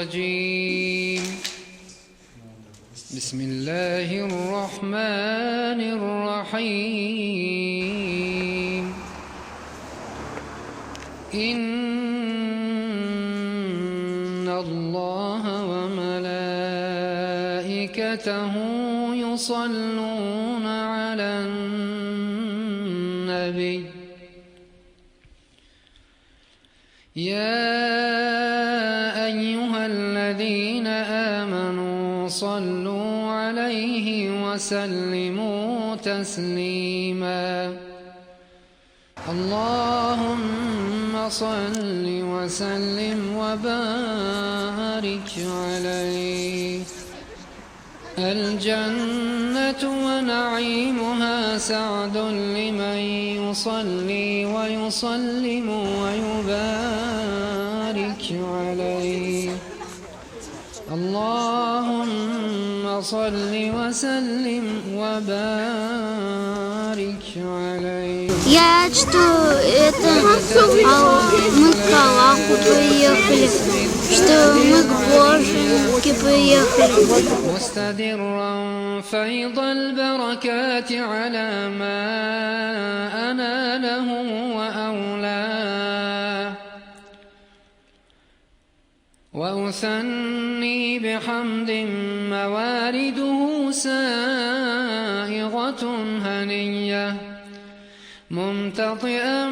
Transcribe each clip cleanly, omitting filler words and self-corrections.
الرجيم بسم الله الرحمن الرحيم إن الله وملائكته يصلون على النبي يا أيها الذين آمنوا صلوا عليه وسلموا تسليما اللهم صل وسلم وبارك عليه الجنة ونعيمها سعد لمن يصلي ويسلم ويبارك عليه اللهم صل وسلم وبارك عليه Я рад, что это мы к Аллаху приехали, что мы к Боженьке приехали. مستدرا فيض البركات على ما أناله وأولاه وأثني بحمد موارده سائغة هنية ممتطئا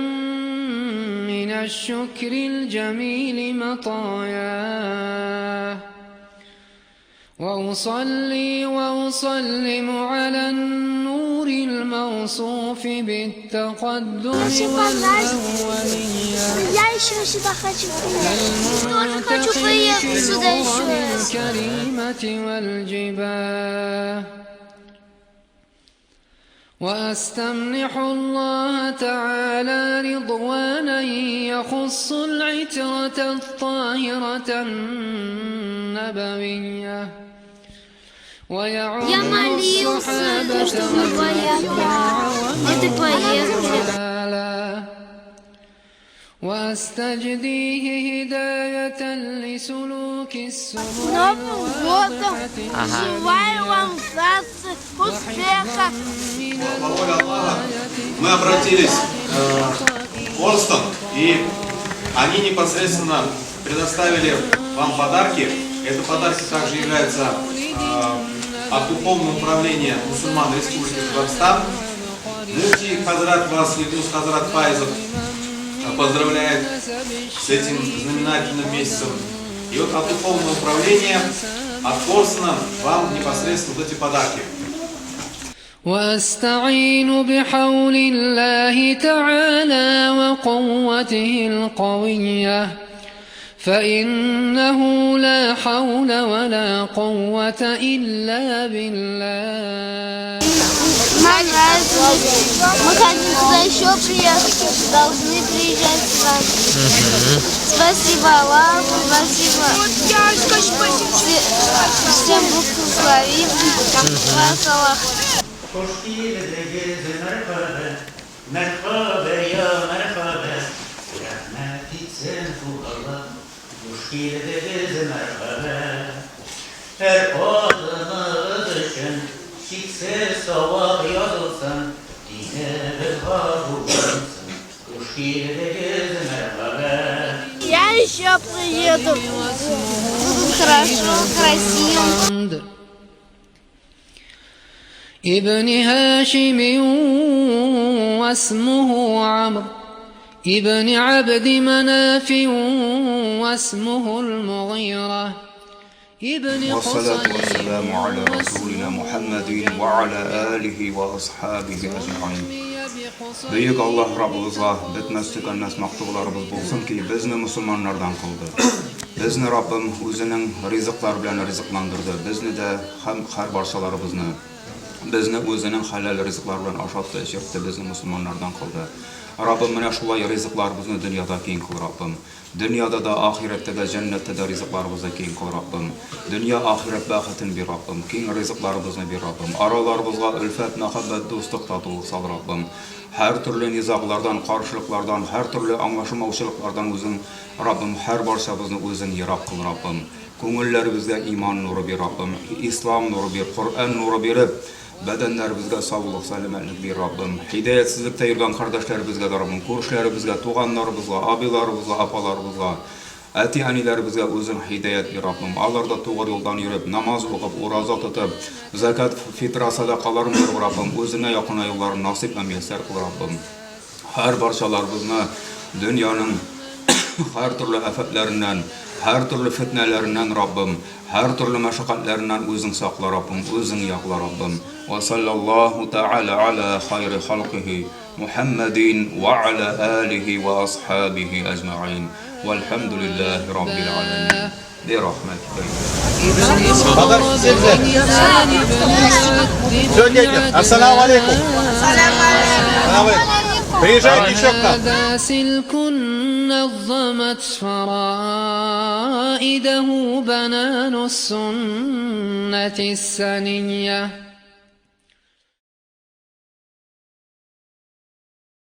من الشكر الجميل مطاياه وأصلي وأسلم على النور الموصوف بالتقدم والأولية Я еще сюда хочу приехать. Тоже хочу المنتقم приехать في сюда еще الغرم раз. الكريمة والجباه وأستمنح الله تعالى رضوانا يخص العترة الطاهرة النبوية Я ويعم молился, الصحابة чтобы мы поехали. Это поехали. والآل وأستجديه هداية لسلوك السبل Новым годом! الواضحة Желаю вам счастья, успеха! من По воле Аллаха мы обратились в Орстон, и они непосредственно предоставили вам подарки. Это подарки также являются от Духовного управления мусульман Республики Татарстан. Муфти Хазрат вас, Ильдус Хазрат Файзов, поздравляет с этим знаменательным месяцем. И вот от Духовного управления, от Корсона вам непосредственно вот эти подарки. وأستعين بحول الله تعالى وقوته القوية فإنه لا حول ولا قوة إلا بالله Нам нравится. Мы хотим сюда еще приехать. Должны приезжать сюда. Спасибо Аллаху, спасибо. Всем благослови. Вас Аллах. Hoş geldiniz merhaba, merhaba ya merhaba. Rahmet etsin Allah, hoş geldiniz merhaba. Her adımız için şiksiz sevap yazılsın, dinimiz kabul olsun. Hoş geldiniz merhaba. Я еще приеду. Тут хорошо, красиво. الحمد ابن هاشم واسمه عمرو ابن عبد مناف واسمه المغيرة ابن والصلاة قصي والسلام على رسولنا محمد وعلى آله وأصحابه أجمعين. Бөек Аллаһ Раббыбызга бетмәс төкәнмәс мактауларыбыз булсын ки, безне мусульманнардан кылды. Безне Раббым үзенең ризыклар белән ризыкландырды. Безне дә һәм һәр барчаларыбызны. Безне үзенең хәләл ризыклар белән ашатты, эчертте, безне мусульманнардан кылды. Раббым менә шулай ризыкларыбызны дөньяда киң кыл, Раббым. Дөньяда да, ахирәттә дә, җәннәттә дә ризыкларыбызны киң кыл, Раббым. Дөнья ахирәт бәхетен бир, Раббым. Киң ризыкларыбызны бир, Раббым. Араларыбызга өлфәт, мәхәббәт, дуслык, татулык сал, Раббым. Һәр төрле низаглардан, каршылыклардан, һәр төрле аңлашылмаучылыклардан үзең, Раббым, һәр барчабызны үзең ерак кыл, Раббым. Күңелләребезгә иман нуры бир, Раббым, ислам нуры бир, Коръән нуры биреп, бәдәннәребезгә саулык, сәламәтлек бир, Раббым. Һидаятсезлектә йөргән кардәшләребезгә дә, Раббым, күршеләребезгә, туганнарыбызга, абыйларыбызга, апаларыбызга, әти-әниләребезгә үзең һидаят бир, Раббым. Алар да тугры юлдан йөреп, намаз укып, ураза тотып, зәкят, фитра, сәдакаларын биреп, Раббым, үзеңә якынаюларын насыйп һәм мияссәр кыл, Раббым. Һәр барчаларыбызны дөньяның һәр төрле афәтләреннән, һәр төрле фетнәләреннән, Раббым, һәр төрле мәшәкатьләреннән үзең сакла, Раббым, үзең якла, Раббым. Ва саллаллаһу тәгалә аля хайри халкихи Мухәммәдин ва аля алихи ва асхабихи әҗмәгыйн. Вәлхәмдүлилләһи раббил галәмин. Бирахмәтикә Все, дети, ассаламу алейкум. Ассаламу Приезжайте еще к нам. هذا سلك نظمت فرائده بنان السنة السنية.